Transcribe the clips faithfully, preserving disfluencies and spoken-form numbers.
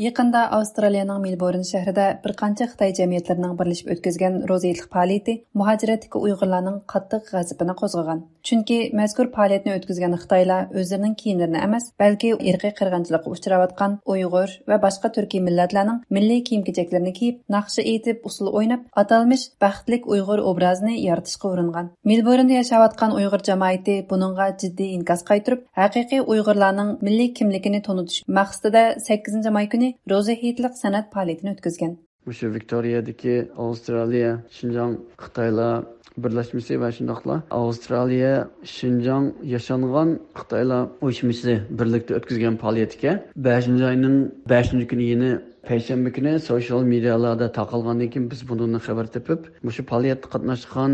يېقىندا ئاۋسترالىيەنىڭ مېلبورن شەھىرىدە بىر قانچە خىتاي جەمئىيەتلىرىنىڭ بىرلىشىپ ئۆتكۈزگەن روزا ھېيتلىق پائالىيىتى مۇھاجىرەتتىكى ئۇيغۇرلارنىڭ قاتتىق غەزىپىنى قوزغىغان. چۈنكى مەزكۇر پائالىيەتنى ئۆتكۈزگەن خىتايلار ئۆزلىرىنىڭ كىيىملىرىنى ئەمەس، بەلكى ئىرقىي قىرغىنچىلىققا ئۇچراۋاتقان ئۇيغۇر ۋە باشقا تۈركىي مىللەتلەرنىڭ مىللىي كىيىم-كېچەكلىرىنى كىيىپ، ناخشا ئېيتىپ، ئۇسسۇل ئويناپ، ئاتالمىش بەختلىك ئۇيغۇر ئوبرازىنى يارىتىشقا ئۇرۇنغان. مېلبورندا ياشاۋاتقان ئۇيغۇر جامائىتى بۇنىڭغا جىددىي ئىنكاس قايتۇرۇپ، ھەقىقىي ئۇيغۇرلارنىڭ مىللىي كىملىكىنى تونۇتۇش مەقسىتىدە سەككىزىنچى ماي كۈنى روزا ھېيتلىق سەنئەت پائالىيىتىنى ئۆتكۈزگەن. مۇشۇ ۋىكتورىيەدىكى ئاۋسترالىيە شىنجاڭ خىتايلار بىرلەشمىسى ۋە شۇنداقلا ئاۋسترالىيە شىنجاڭ ياشانغان خىتايلار ئۇيۇشمىسى بىرلىكتە ئۆتكۈزگەن پائالىيەتكە بەشىنچى ئاينىڭ بەشىنچى كۈنى، يەنى پەيشەنبە كۈنى سوشال مېدىيالاردا تارقالغاندىن كېيىن بىز بۇنىڭدىن خەۋەر تېپىپ، مۇشۇ پائالىيەتتە قاتناشقان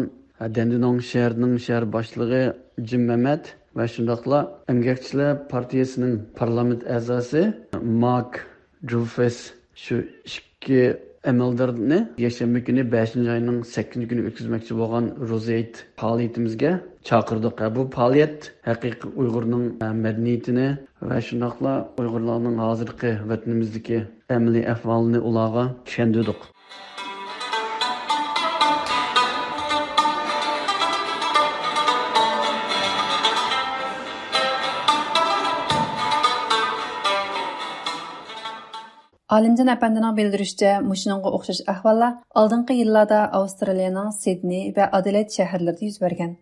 دەندىنىڭ شەھىرىنىڭ شەھەر باشلىقى جىم مەمەت ۋە شۇنداقلا ئەمگەكچىلەر پارتىيىسىنىڭ پارلامېنت ئەزاسى مارك جۇلفىس، شۇ ئىككى ئەمەلدارنى يەكشەنبە كۈنى، بەشىنچى ئاينىڭ سەككىزىنچى كۈنى ئۆتكۈزمەكچى بولغان روزا ھېيت پائالىيىتىمىزگە چاقىردۇق. ھە، بۇ پائالىيەت ھەقىقىي ئۇيغۇرنىڭ، ئە، مەدەنىيىتىنى ۋە شۇنداقلا ئۇيغۇرلارنىڭ ھازىرقى ۋەتىنىمىزدىكى ئەمەلىي ئەھۋالىنى ئۇلارغا چۈشەندۈردۇق. ئالىمجان ئەپەندىنىڭ بىلدۈرۈشىچە، مۇشۇنىڭغا ئوخشاش ئەھۋاللار ئالدىنقى يىللاردا ئاۋسترالىيەنىڭ سىدنېي ۋە ئادېلايد شەھەرلىرىدە يۈز بەرگەن.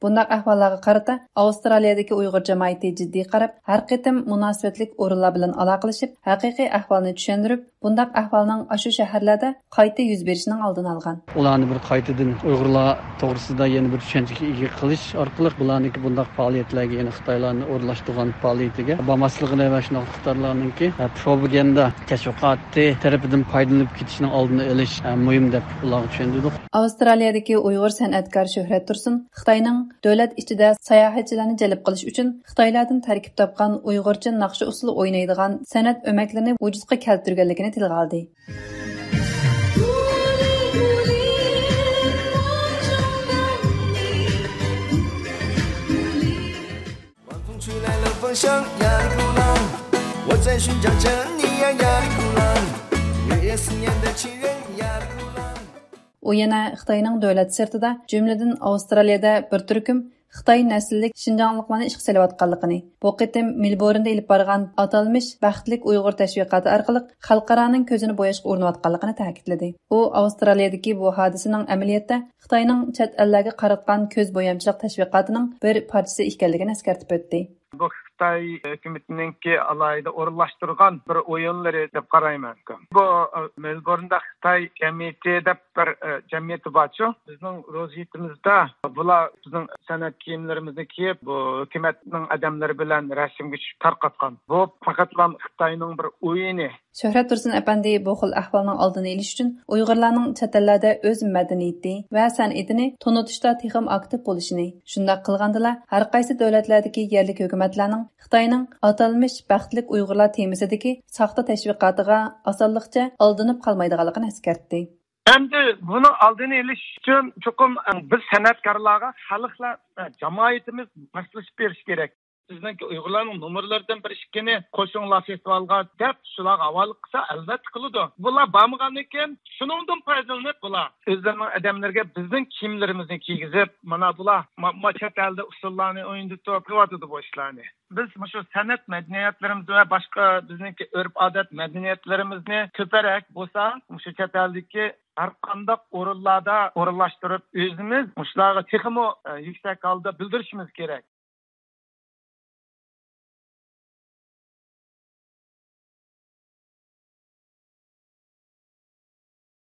بۇنداق ئەھۋاللارغا قارىتا، ئاۋسترالىيەدىكى ئۇيغۇر جامائىتى جىددىي قاراپ، ھەر قېتىم مۇناسىۋەتلىك ئورۇنلار بىلەن ئالاقىلىشىپ، ھەقىقىي ئەھۋالنى چۈشەندۈرۈپ، بۇنداق ئەھۋالنىڭ ئاشۇ شەھەرلەردە قايتا يۈز بېرىشىنىڭ ئالدىنى ئالغان. ئۇلارنى بىر قايتىدىن ئۇيغۇرلار توغرىسىدا يەنە بىر چۈشەنچىگە ئىگە قىلىش ئارقىلىق، بۇلارنىڭكى بۇنداق پائالىيەتلەرگە، يەنى خىتايلارنى ئورۇنلاشتۇرغان پائالىيىتىگە بارماسلىقىنى ۋە شۇنداق خىتايلارنىڭكى، ئە، پروپاگاندا تەشۋىقاتى تەرىپىدىن پايدىلىنىپ كېتىشىنىڭ ئالدىنى ئېلىش، ئە، مۇھىم دەپ ئۇلارغا چۈشەندۈردۇق. ئاۋسترالىيەدىكى ئۇيغۇر سەنئەتكار شۆھرەت تۇرسۇن خىتاينىڭ دۆلەت ئىچىدە ساياھەتچىلەرنى جەلپ قىلىش ئۈچۈن خىتايلاردىن تەركىب تاپقان ئۇيغۇرچە ناخشا ئۇسسۇلى ئوينايدىغان سەنئەت ئۆمەكلىرىنى ۋۇجۇدقا كەلتۈرگەنلىكىنى تىلغا ئالدى. ئۇ يەنە خىتاينىڭ دۆلەت سىرتىدا، جۈملىدىن ئاۋسترالىيەدە بىر تۈركۈم خىتاي نەسىللىك شىنجاڭلىقلارنى ئىشقا سېلىۋاتقانلىقىنى، بۇ قېتىم مېلبورندا ئېلىپ بارغان ئاتالمىش بەختلىك ئۇيغۇر تەشۋىقاتى ئارقىلىق خەلقئارانىڭ كۆزىنى بوياشقا ئۇرۇنۇۋاتقانلىقىنى تەكىتلىدى. ئۇ ئاۋسترالىيەدىكى بۇ ھادىسىنىڭ ئەمەلىيەتتە خىتاينىڭ چەت ئەللەرگە قاراتقان كۆز بويامچىلىق تەشۋىقاتىنىڭ بىر پارچىسى ئىكەنلىكىنى ئەسكەرتىپ ئۆتتى. بۇ خىتاي ھۆكۈمىتىنىڭكى ئالاھىدە ئورۇنلاشتۇرغان بىر ئويۇنلىرى دەپ قارايمەن. بۇ، ئە، مېلبورندا خىتاي جەمئىيىتى دەپ بىر، ئە، جەمئىيىتى بارچۇ. بىزنىڭ روزا ھېيتىمىزدا بۇلار بىزنىڭ سەنئەت كىيىملىرىمىزنى كىيىپ، بۇ ھۆكۈمەتنىڭ ئادەملىرى بىلەن رەسىمگە چۈشۈپ تارقاتقان. بۇ پەقەتلا خىتاينىڭ بىر ئويۇنى. شۆھرەت تۇرسۇن ئەپەندى بۇ خىل ئەھۋالنىڭ ئالدىنى ئېلىش ئۈچۈن ئۇيغۇرلارنىڭ چەت ئەللەردە ئۆز مەدەنىيىتى ۋە سەنئىتىنى تونۇتۇشتا تېخىمۇ ئاكتىپ بولۇشىنى، شۇنداق قىلغاندىلا، ھەر قايسى دۆلەتلەردىكى يەرلىك ھۆكۈمەتلەرنىڭ خىتاينىڭ ئاتالمىش بەختلىك ئۇيغۇرلار تېمىسىدىكى ساختا تەشۋىقاتىغا ئاسانلىقچە ئالدىنىپ قالمايدىغانلىقىنى ئەسكەرتتى. ئەمدى بۇنىڭ ئالدىنى ئېلىش ئۈچۈن چوقۇم، ئە، بىز سەنئەتكارلارغا، خەلقلەر، ئە، جامائىتىمىز ماسلىشىپ بېرىشى كېرەك. بىزنىڭكى ئۇيغۇرلارنىڭ نومۇرلىرىدىن بىر ئىككىنى قوشۇڭلار فېستىۋالغا دەپ شۇلارغا ھاۋالە قىلسا، ئەلۋەتتە قىلىدۇ. بۇلار بارمىغاندىن كېيىن شۇنىڭدىن پايدىلىنىپ، بۇلار ئۆزلىرىنىڭ ئادەملىرىگە بىزنىڭ كىيىملىرىمىزنى كىيگۈزۈپ، مانا بۇلار ما-، ما چەت ئەلدە ئۇسسۇللارنى ئوينىتىپ قىلىۋاتىدۇ بۇ ئىشلارنى. بىز مۇشۇ سەنئەت مەدەنىيەتلىرىمىز ۋە باشقا بىزنىڭكى ئۆرپ-ئادەت مەدەنىيەتلىرىمىزنى كۆپرەك بولسا، مۇشۇ چەت ئەلدىكى ھەر قانداق ئورۇنلاردا ئورۇنلاشتۇرۇپ، ئۆزىمىز مۇشۇلارغا تېخىمۇ، ئە، يۈكسەك ھالدا بىلدۈرۈشىمىز كېرەك.